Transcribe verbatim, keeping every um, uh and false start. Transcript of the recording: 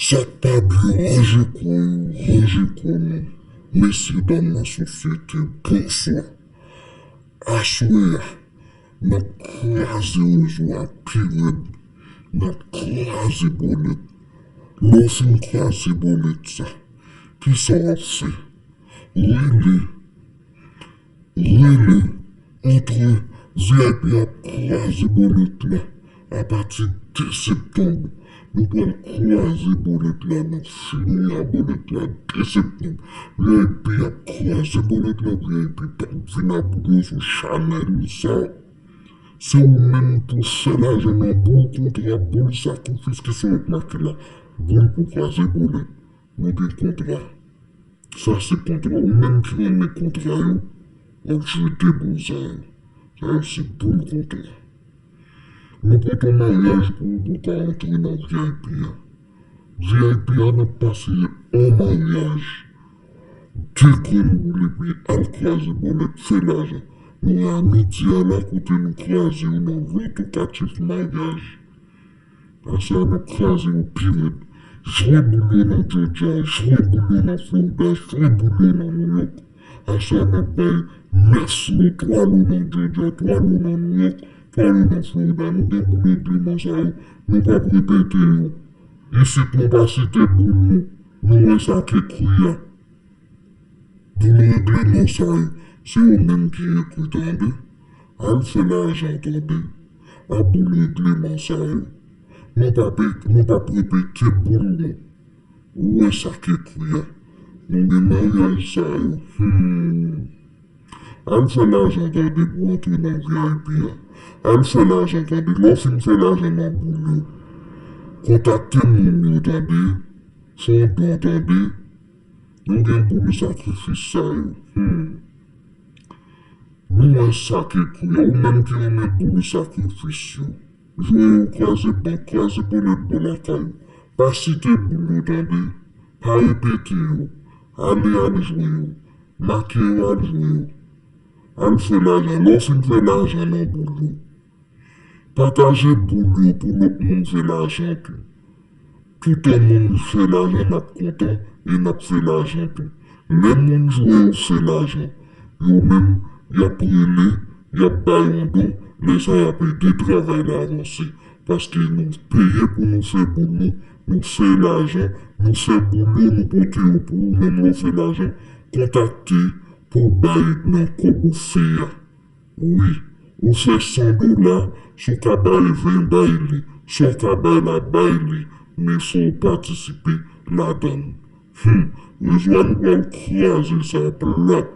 Sa k pa byen, ranje kò yo, ranje kò nou. Mesye dam nan sosyete, bonswa. Aswè a, n ap kraze rezo a pi rèd. N ap kraze bòlèt. Lè w fin kraze bòlèt sa, kisa w ap fè? Rele. Rele. Antre. V I P ap kraze bòlèt la. Apati de septanm, nou pral kraze bòlèt la, n ap fini a bòlèt la de septanm. V I P ap kraze bòlèt la, V I P p ap vin ap gwo sou chanèl sa. Se ou menm pou fè lajan nan boul kontra, boul sakrifis ki sou lòt make la, boul pou kraze bòlèt. Nou gen kontra. Sa se kontra. Ou menm ki renmen kontra yo, w ap jwe de boul sa yo. Sa yo se boul kontra. Nou pote maryaj pou ou, pou w ka antre nan V I P a. V I P a, n ap pase an maryaj. De grenn boul epi al kraze bòlèt, fè lajan. Nou wè a midi a la, kote nou kraze yo nan votokatif maryaj. Aswè a n ap kraze yo pi rèd. Jwe boul yo nan Georgia, jwe boul yo nan Florida, jwe boul yo nan New York. Aswè a n ap bay mès yo twa lo nan Georgia, twa lo nan New York, twa lo nan Florida. Nou gen boul règleman sa yo, nou p ap repete yo. Isit nou pa site boul nou, nou wè sa k ekri a. Boul règleman sa yo, se yo menm ki ekri tande. Al fè lajan tande. A boul règleman sa yo. Nou p ap, nou p ap repete boul nou. Ou wè sa k ekri a. Nou gen maryaj sa yo. Hmm. Al fè lajan tande pou antre nan V I P a. Al fè lajan tande. Lè w fin fè lajan nan boul yo, kontakte moun yo tande. Fè yon don tande. Nou gen boul sakrifis sa yo. Hmm. Nou wè sa k ekri a. Ou menm ki renmen boul sakrifis yo, jwe yo, kraze bank, kraze bòlèt bò lakay ou. Pa site boul yo tande. Pa repete yo. Ale al jwe yo. Make yo al jwe yo. Al fè lajan. Lè w fin fè lajan nan boul yo, pataje boul yo pou lòt moun fè lajan tou. Toutan moun fè lajan, n ap kontan e n ap fè lajan tou. Lè moun jwe yo fè lajan, yo menm, y ap rele, y ap bay yon don, lè sa y ap ede travay la avanse. Paske nou peye pou nou fè boul nou, nou fè lajan, nou fè boul yo, nou pote yo pou ou, menm lè w fè lajan, kontakte pou w bay nan kòb ou fè a. Wi, ou fè san dola, si w ka bay ven, bay li. Si w ka bay la, bay li. Men fò w patisipe ladan l. Hmm, rezo a nou pral kraze sa plat.